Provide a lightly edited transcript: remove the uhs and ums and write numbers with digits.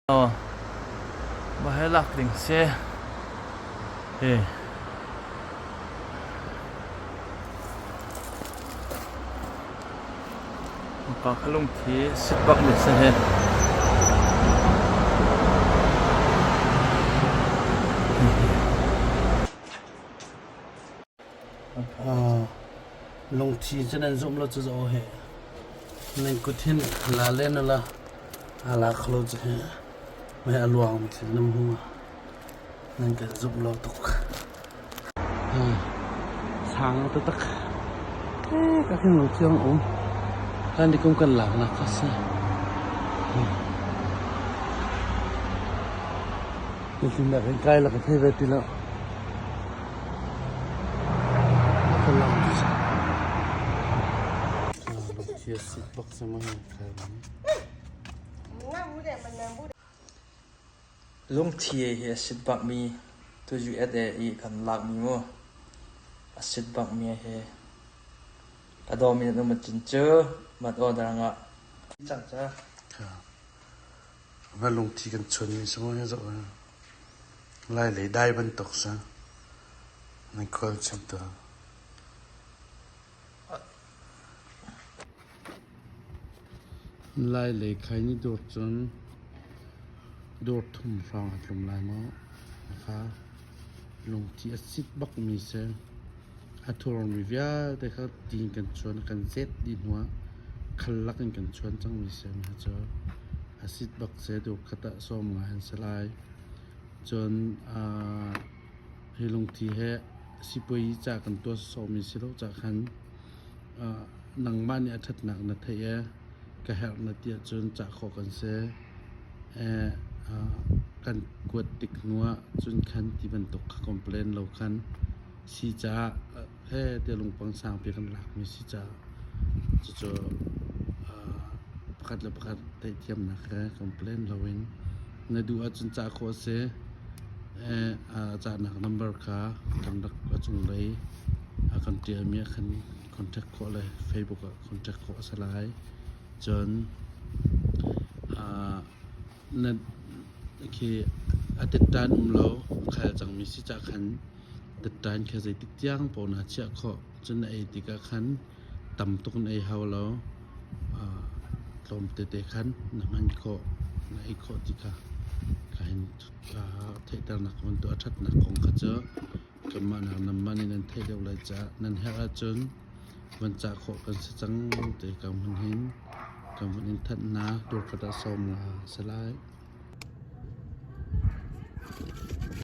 Mah hi lak ding si. Hi. Pa kha lungthi sit bak mi si hi. Lungthi cu nan zumh lo cu zoh he. Nan kut hin la len ula a la kho lo cu he. Mei a luang mi thil nam hu. Nan kan zumh lo tuk. Sang taktak. Ka hin lo thiang um. Kan di kum kan lak nak kha si. Zeitindah kan kai la ka thei ve ti lo. Lungthi hi a sit bakmi tu USA i kan lakmi mu a sit bakmi hi a dawmi nan um ahcun cu mat order ngah cang ca. Va lungthi kan chunmi si mu hi zoh. Lai lei dai bantuk si. Nan khual chim tu. Lai lei khai ni dawr cun dawr thum hrawng a tlum lai maw? Kha lungthi a sit bakmi si. A thurmi vialte kha ti in kan chuan, kan zet dih hnuah khal lak in kan chuan cangmi si. Cu a sit bak si. Dawr khat ah sawm ngai an si lai. Cun hi lungthi he sipuazi ca kan tuah sawhmi si lo cah khan nangmah nih a ṭhatnak na theih i ka herh na ti ahcun cah khawh kan si. Kan kuat tik hnuah cun khan ti bantuk kha complain lo khan si caah he tiah lungpang sangpi kan lakmi si caah cucu pakhat le pakhat theihthiamnak he complain loin na duh ahcun cah khawh a si. Cahnak number kha kan rak a cunglei a kan ṭialmi ah khan contact khawh le Facebook ah contact khawh a si lai. Cun na khi a tettan um lo khal cangmi si cah khan tettan kha zeitik tiang paoh naa chiah khawh. Cun na ei tikah khan tam tuk na ei hau lo. Tlawm tete khan na hman khawh, na ei khawh ti kha kahin theihternak ka van tuah. A ṭhatnak kong kha cu kanmah nak nanmah nih nan theih deuh lai caah nan herh ahcun van cah khawh kan si cang ti ka hmun hin kan vun in thanh hna. Dawr khat ah sawm nga a si lai.